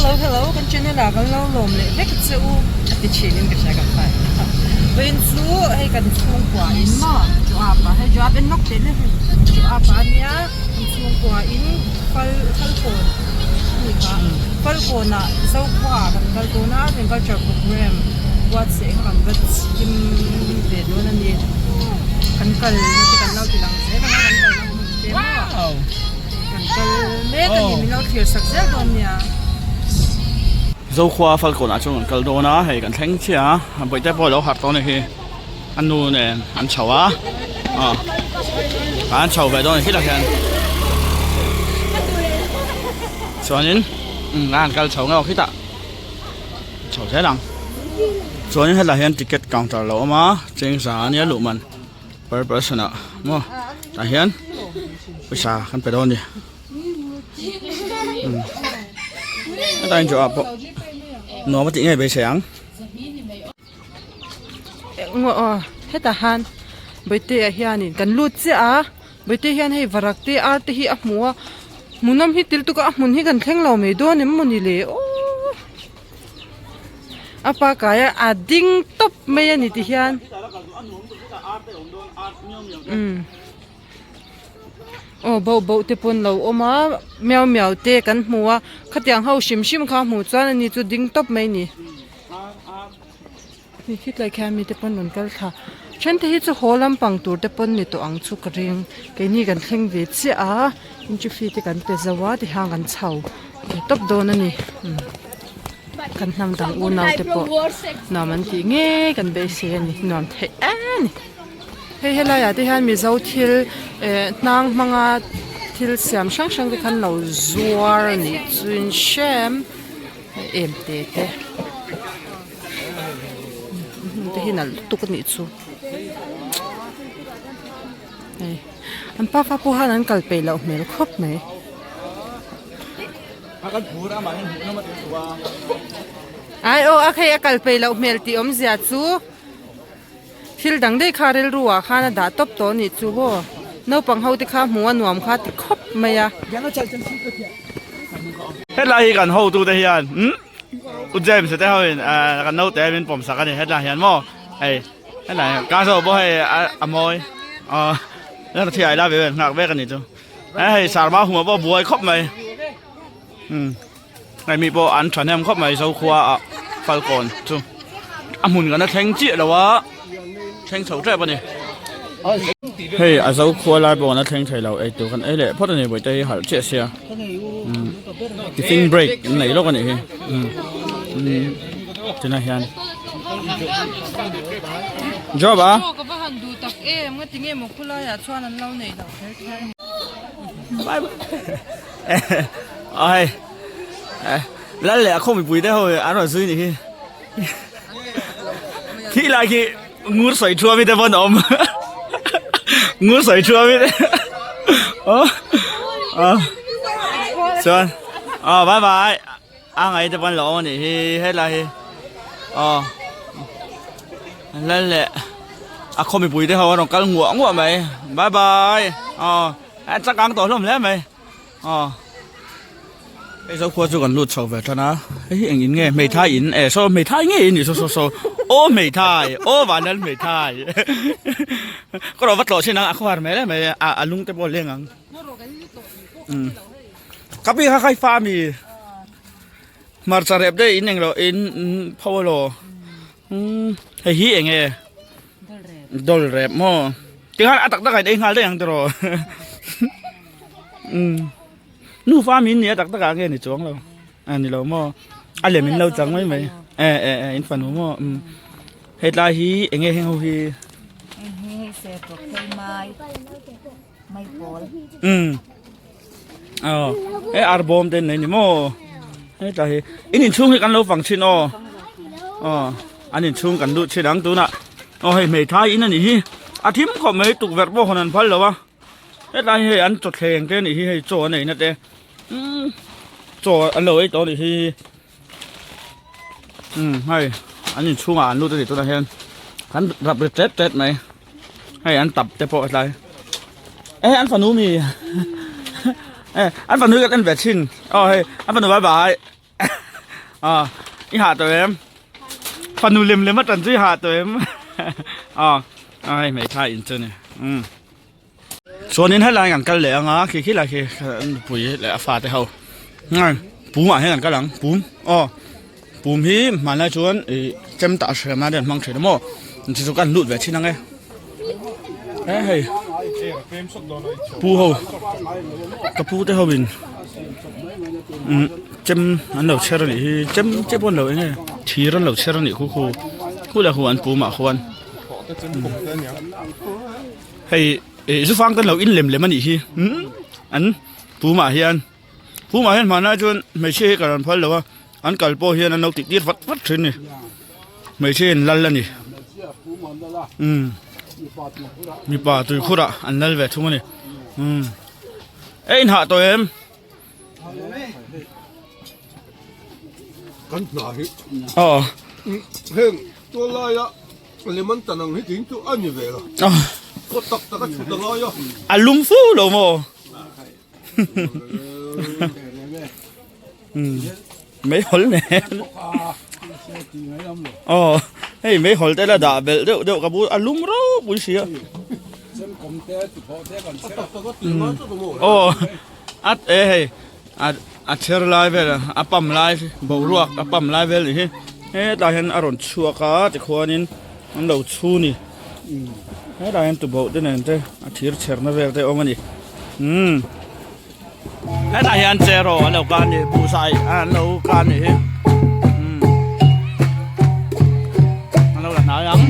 Hello hello kan channel ah kan lo lawm leh vek che u a ti thin in ka hria ka phai vawiin chu hei kan chhungkua in maw Joab ah hei Joab en lawk teh le hei Joab ah ania kan chhungkua in fal falkawn ani kha falkawn ah Zokhua ah kan kal dawn a agriculture program buatsaih kha kan va chhim ve dawn a ni kan kal na te kan lo ti lang zel ang a kan kal na hmun te maw. Kan kal mek a ni, min lo thlir sak zel dawn nia. Zokhua Falkawn ah chuan kan kal dawn a, hei kan thleng chiah a, bawihte pawh a lo harh tawh a ni hi, a nu nen an chho a, aw an chho ve dawn a ni khitah khian chuanin umm an kal chho ngeuh khitah chho zel ang chuanin hetlai hian ticket counter a lo awm a chengza ania luh man. Per person ah maw tah hian pawisa kan pe dawn a ni hetah hian chawah pawh nuam a tih ngei beisei ang. Engmaw aw hetah han bawihtea hianin kan lut chiah a bawihte hian hei varak te ar te hi a hmu a hmuhnawm hi til tuk a a hmun hi kan thleng lo mai dawn em mawni le aw. A pa kai a a ding tawp mai a ni ti hian umm aw bauh bauh te pawn lo awm a miau miau te kan hmu a khatiang ho hrim hrim kha hmuh chuan ani chu ding tawp mai a ni hei khitlai khian mite pawn rawn kal thla then te hi chu haw lampang tur te pawn ni tawh ang chu ka ring keini kan thleng ve chiah a entry fee te kan pe zo a tihian kan chho ve tawp dawn a ni kan hnam dang unau te pawh nuam an tih ngei kan beisei a ni nuam theih em a ni hei helai ah te hian mizo thil eh hnang hmanga thil siam hrang hrang te khan lo zuar a nih chu in hrem em te te. Te hi nalh lutuk a nih chu hei an pa fa pawh hian an kal peih loh hmel khawp mai. Ai aw a hei a kal peih loh hmel tih awmzia chu thil dang daih kha rilru ah khan a dah tawp tawh a nih chu maw naupang ho te kha hmuh a nuam kha ti khawp mai a. Hetlai hi kan hotute hian umm. U James te ho in kan naute min pawm sak a ni hetlai hian maw hei hetlai hian ka zawh pawh hei a mawi aw eng thi ai la ve vel nghak vek a ni chu e hei sarma huma pawh buai khawp mai um hei mi pawh an thahnem khawp mai zokhua ah falkawn chu a hmun kan a thleng chiah lo a thleng chho tep a ni hei a zokhua lai pawh kan a thleng thei lo eitur kan ei leh phawt a ni bawihte hi harh chiah sia. Tiffin break an nei lawk a nih hi tunah hian job a ka va han duh tak em nga tinge maw khulai ah chuan an lo nei loh kher kher ni ai lal leh a khaw mipui te ho an rawn zui nih hi khi lai khi ngur sawi thu ami te pawn a awm ngur sawi thu ami te aw aw chuan aw bye bye a ngai te pawn lo awm anih hi helai hi aw lal leh a khaw mipui te ho a rawn kal nguah nguah mai bye bye aw an changkang tawh hlawm hle mai. Aw hei zo khua chu kan lut chho ve tan a hei hi eng in nge hmeithai in eh saw hmeithai ngei in ni saw saw saw aw hmeithai aw vanlal hmeithai ka rawh va tlawh chin ang a khawhar mai mai a a lung te pawh a leng ang umm ka pi kha khai fa ami hmarcha rep te in englo in pho elaw umm hei hi eng nge Dawlh rep maw? Tikhan a tak tak ah in ei nghal daih ang tiraw? Umm nufa min nia tak tak ah nge ni chuang lo a ni lo maw? A lem in lo chang mai mai e e e in fanu maw umm hetlai hi eng nge heng ho hi? Umm aw he arbawm te an nei ni maw? Hetlai hi in inchhung hi kan lo fang thin aw aw an inchhung kan luh thin ang tunah aw hei hmeithai in a nih hi a thim khawp mai tukverh pawh hawn an phal lo a hetlai hi hei an chawthleng te a nih hi hei chaw an eina te umm chaw an lo ei tawh a nih hi umm hei an inchhungah an lut a ni tunah hian an rap ri tet tet mai hei an tap te pawh hetlai e an fanu mi e an fanu hi kan en ve thin aw hei an fanu bye bye. Aw i hah tawh em? Fanu lem lem a tan chu i hah tawh em? Aw aw hei hmeithai in chu a ni umm. Chuanin helai kan kal leh anga khi khi lai khi nupui leh a fate ho pum ah hian an kal ang pum aw pum hi hmanlai chuan ih chem tah hriam nan te an hmang thin a maw chu chu kan lut ve thin ang e he hei pu ho ka pu te ho in umm chem an lo chher a nih hi chem che pawh an lo eng nge thir an lo chher a nih khu khu khu leh khu an pum ah khuan. Hei ih zufang kan lo in lem lem a nih hi umm an pumah hian pumah hian hmanlai chuan hmeichhia hi ka rawn phal lo a an kal pawh hian an lo tih tir vat vat thin a ni hmeichhia in lal a ni umm mipa tuikhurah an lal ve thung a ni umm e in hah tawh em. Kan hna hi heng tualaia Lemon tan ang hi ding chu a ni ve lo. Khaw tak tak a chhut a ngai a. A lum fu lo maw? Mei hawl nen. Aw hei mei hawl te la dah belh deuh deuh ka bu a lum ropui sia. Aw at e hei a cher lai vel a pam lai boruak a pam lai vel nih hi hetlai hian a rawn chhuak a tikhuanin an lo chhu ni hetlai hian tuboh te nen te a thir chherna vel te a awm a ni umm hetlai hian cheraw an lo kan nih buhsai an lo kan nih hi umm an lo la hnai ang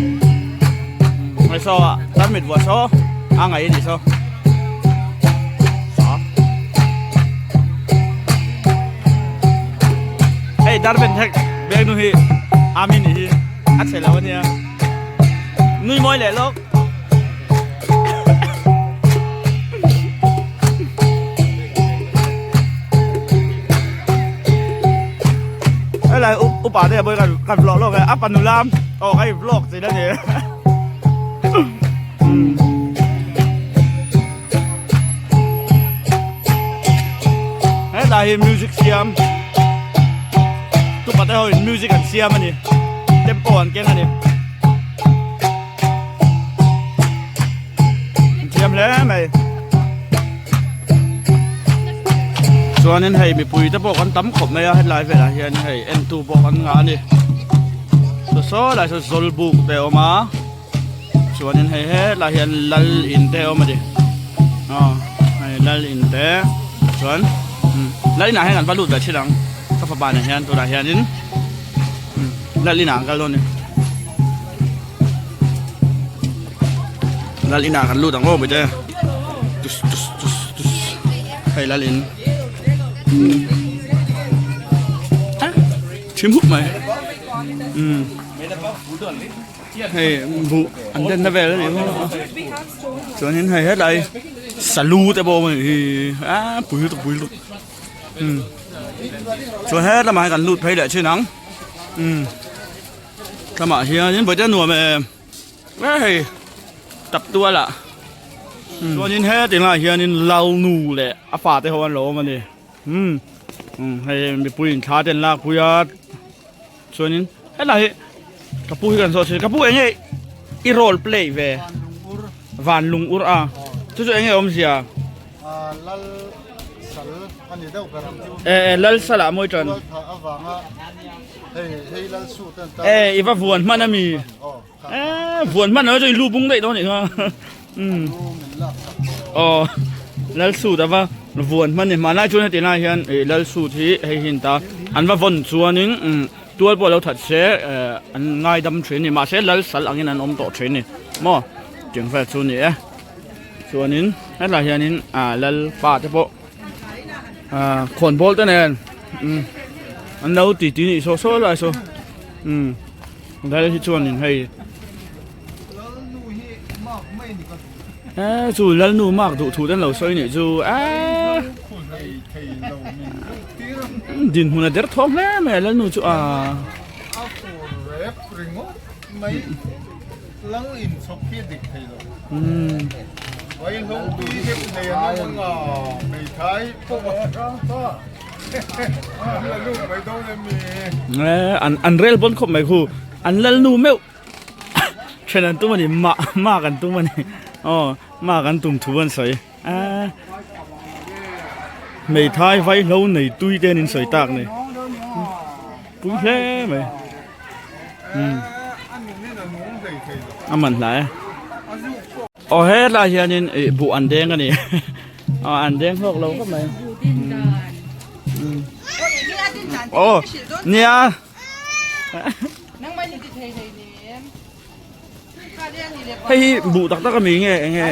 hei saw ah tarmit vuah saw a ngaih a nih saw. Hei darben thek veng nu hi ami nih hi a chhe lo ania nui mawi leh lawk helai upa te pawh hi kan vlog lawk e a fanu lam aw ka vlog chi na ni. Hetlai hi music siam tupa te ho in music an siam a ni tempo an keng a ni an thiam hle mai chuanin hei mipui te pawh kan tam khawp mai a hetlai velah hian hei entu pawh kan ngah a ni saw saw lai saw zawlbuk te a awm a. Chuanin hei hetlai hian lal in te a awm a ni aw hei lal in te chuan lal inah hian an va lut ve thin ang ka fapa nen hian tunah hianin lal inah an kal dawn a ni lal inah kan lut ang aw mite tus tus tus tus hei lal in thim hup mai umm. Hei buh an den na vel a ni maw chuanin hei hetlai salu te pawh a awm a nih hi a pui lutuk pui lutuk umm chuan he lamah hian kan lut phei leh thin ang umm lamah hianin vawiin a nuam em e hei tap tual ah chuanin heti lai hianin lalnu leh a fate ho an lo awm a ni umm hei mipui in thla te an lak pui a. Chuanin helai hi ka pu hi kan zawh thin ka pu enge i role play ve van lung ur a chu chu enge awmzia lal sal ani deuh ber ang chu e e lal sal ah mawi tan avanga hei hei lal su ten ta e i va vuan hman ami e vuan hman lo chu i lu bung daih dawn nih kha um aw lal suit ava vuan hman ni hmanlai chuan heti lai hian ih lal suit hi hei hi an ta an va vawn chuanin umm tual pawh a lo that se eh an ngaidam thin a ni mahse lal sal angin an awm tawh thin a ni maw tiang vel chu a ni e chuanin hetlai hianin ah lal pa te pawh ah khawnbawl te nen umm an lo ti ti nih saw saw lai saw umm lal hi chuanin hei. E chu lalnu mak duh thu te an lo sawi nih chu eee dinhmun a der thawm hle mai a lalnu chu a An an rel pawn khawp mai khu an lalnu meuh then an tum a ni mah mak an tum a ni aw mak an tum thu an sawi a hmeithai vaihlo nei tui te an insawi tak a ni pui hle mai umm a man hlai a aw helai hianin ih buh an deng a ni aw an deng hlawk lo khawp mai aw nia. Hei hi buh tak tak ami nge eng nge?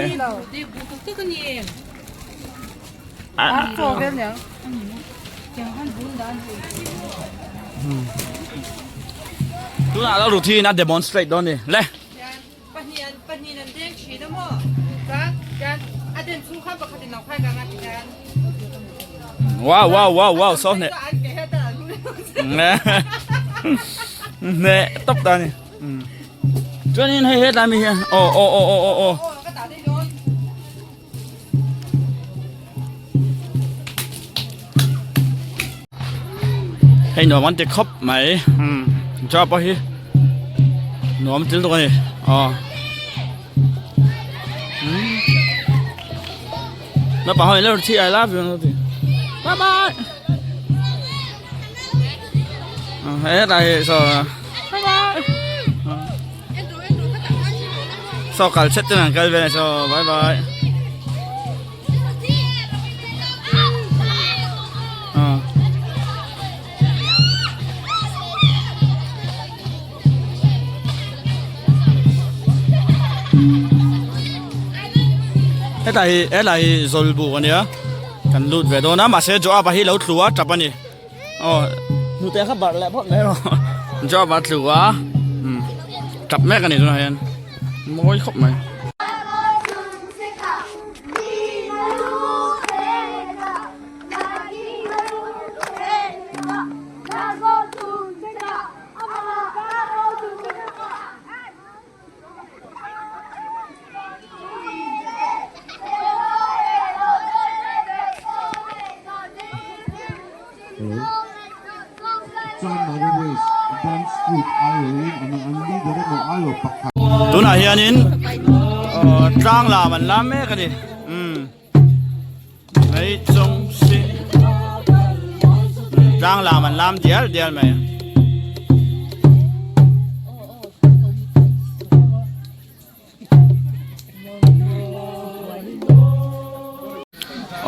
Tunah lo routine a demonstrate dawn ni le. Wow wow wow wow so hne. Hne top ta ni. Chuanin hei hetlai mi hian aw aw aw aw aw aw. Hei nuam an ti khawp mai umm job pawh hi nuam til tuk a ni aw umm naupang ho in lo thi I love you an lo ti bye bye hetlai hi saw bye bye saw kal chet ten an kal vel a ni saw bye bye. Hetlai hi hetlai hi zawlbuk a nia kan lut ve dawn a mahse Joab-a hi lo tlu a tap a ni aw hnute kha barh leh phawt mai rawh Joab-a tlu a umm tap mek a ni tunah hian mawi khawp mai. Tunah hianin tlang lam an lam mek a ni umm mai chung si tlang lam an lam dial dial mai.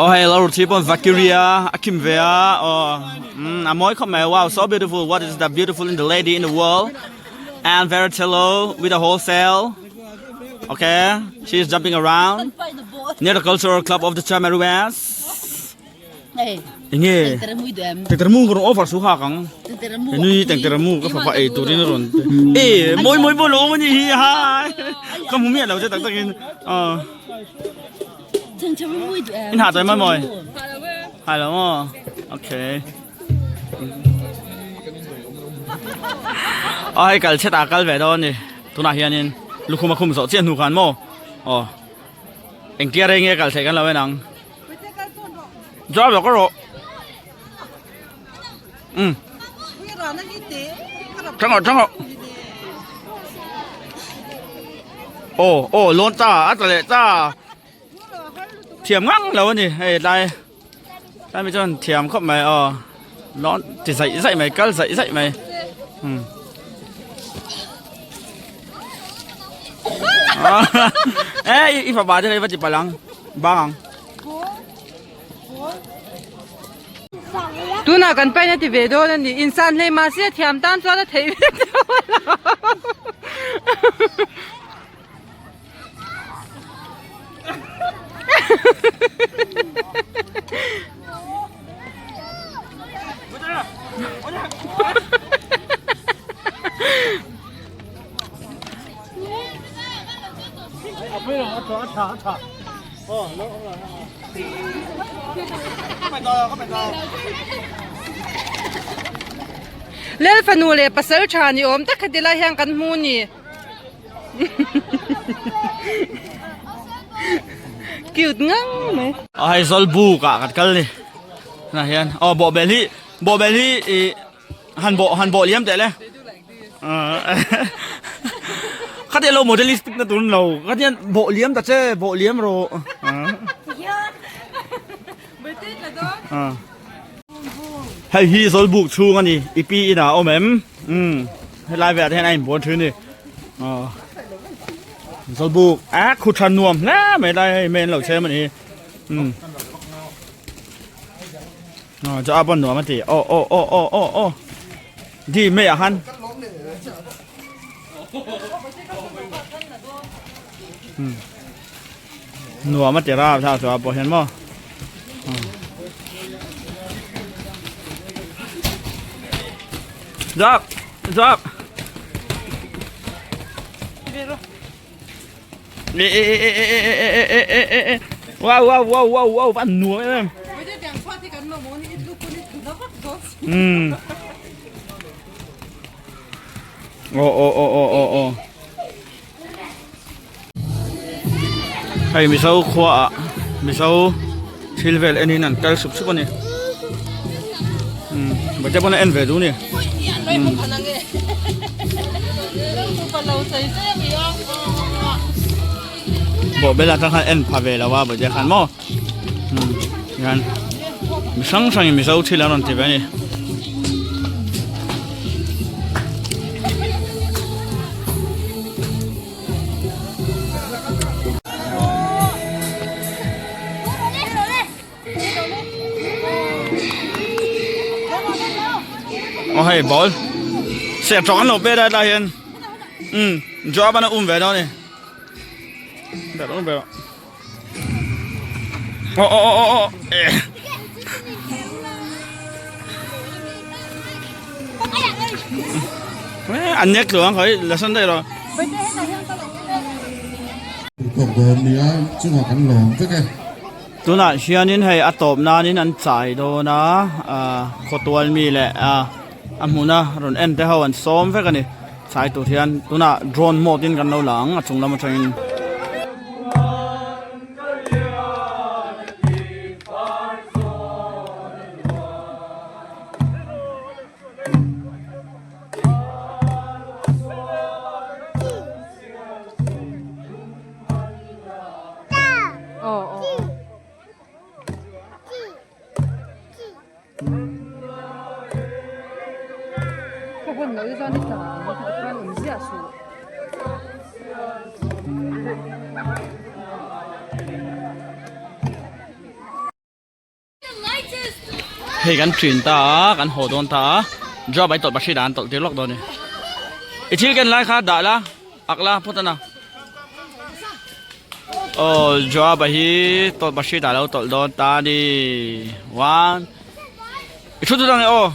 Oh hei lo thi pon Vakiria a kim ve a oh mm, a mawi khawp mai wow so beautiful what is the beautiful in the lady in the world and Veratello with a wholesale okay she is jumping around near the cultural club of the Chameru West Enge tengtera mu ka rawn offer su hak ang nui tengtera mu ka fapa ei turin a rawn e mawi mawi pawh lo awm a nih hi hai ka hmu miah lo che tak takin aw in hah tawi mai mawi hai lo maw okay aw hei kal chhetah kal ve dawn a ni tunah hianin lukhum a khum zawh chiah hnu khan maw aw engtia rei nge kal theih kan lo en ang. Driver ka rawh. Um. Tang rawh, tang rawh. Oh, oh, lawn ta, a tla leh ta. Thiam ngang lo a ni, hei tlai. Tlai mi chuan thiam khawp mai, aw. Lawn ti zaih zaih mai, kal zaih zaih mai. Um. Eh, i fapa te kha i va ti palh ang. Bang ang. Tunah kan pain a ti ve dawn a ni. Insan hlei mahse a thiam tan chuan a theih ve tho a lo. Lel fanu leh pasal tha ni awm tak heti lai hian kan hmu ni. Cute ngang mai. A hei zawl buk ah kan kal ni. Tunah hian aw bawhbel hi bawhbel hi ih han bawh han bawh liam teh le. Khatia lo modelistic na tur an lo khatian bawh liam ta che bawh liam rawh. Hei hi Zawlbuk chhung a ni i pi inah a awm em? Umm helai velah te hian a inbuan thin a ni. Aw Zawlbuk a khu tha nuam hle mai lai hei main lo chhem a ni. Umm aw chu a pawn nuam a ti aw aw aw aw aw aw di meiah khan umm nuam a ti rap thlak chu a pawh hian maw Zap zap ê ê ê ê ê ê ê ê ê ê ê wow wow wow wow wow van nuam em em um ô ô ô ô ô ô Hei Mizo khua ah Mizo thil vel en in an kal sup sup a ni umm bate pawn a en ve duh a ni bawhbel atang khan en pha ve lo a bate khan maw umm hian mi hrang hrang in Mizo thil an rawn ti ve a ni. Aw hei ball serh tawk an lo pet a tlai hian umm job an a um ve dawn a ni ber um ve rawh aw aw aw aw eh an nek tluang ang khawi la sawn daih rawh. Tunah hianin hei a tawp nanin an chai dawn a ah khawtual mi leh ah a hmuna rawn en te ho an sawm vek a ni chai tur hian tunah drone mode in kan lo la ang a chung lam atangin. Hei kan ṭin ta a kan haw dawn ta a job ai tawlh pahri dan tawlh tir lawk dawn a ni i thil ken lai kha dah la ak la phawt a na aw job a hi tawlh pahri dah lo tawlh dawn ta a ni one i thu chu dang e aw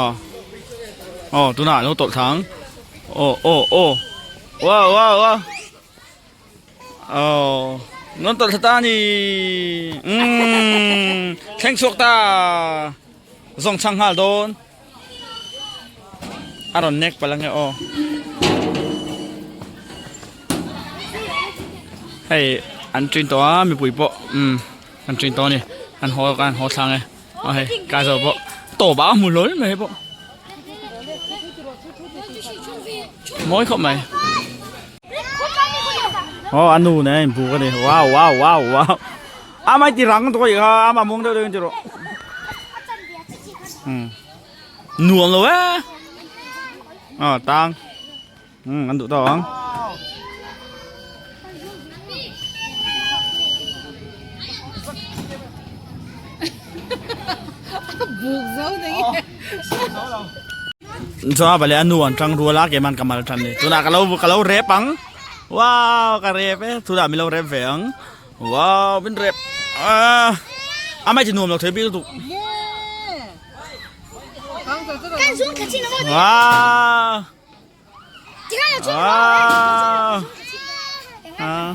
aw aw tunah lo tawlh thang aw aw aw wow wow wow. Aw nawn tawlh thla ta a ni umm thleng chhuak ta zawng chhang nghal dawn a rawn nek palh ange aw hei an ṭin tawh a mipui pawh umm an ṭin tawh a ni an haw an haw thlang e aw hei kai zo pawh tawp ah a hmu hlawl mai pawh mawi khawp mai. Aw a nu nen a inbuk a ni wow wow wow wow a mai ti rang tawh i kha ama muang deuh deuh in ti rawh um nuam lo e aw tang um an duh tawh ang. Chuan vale a nu an tang rual a keimah ka mal tan ni tunah ka lo ka lo rep ang wow ka rep e tunah min lo rep ve ang wow min rep ah a mai chi nuam lo thei bik lutuk wow ah ah.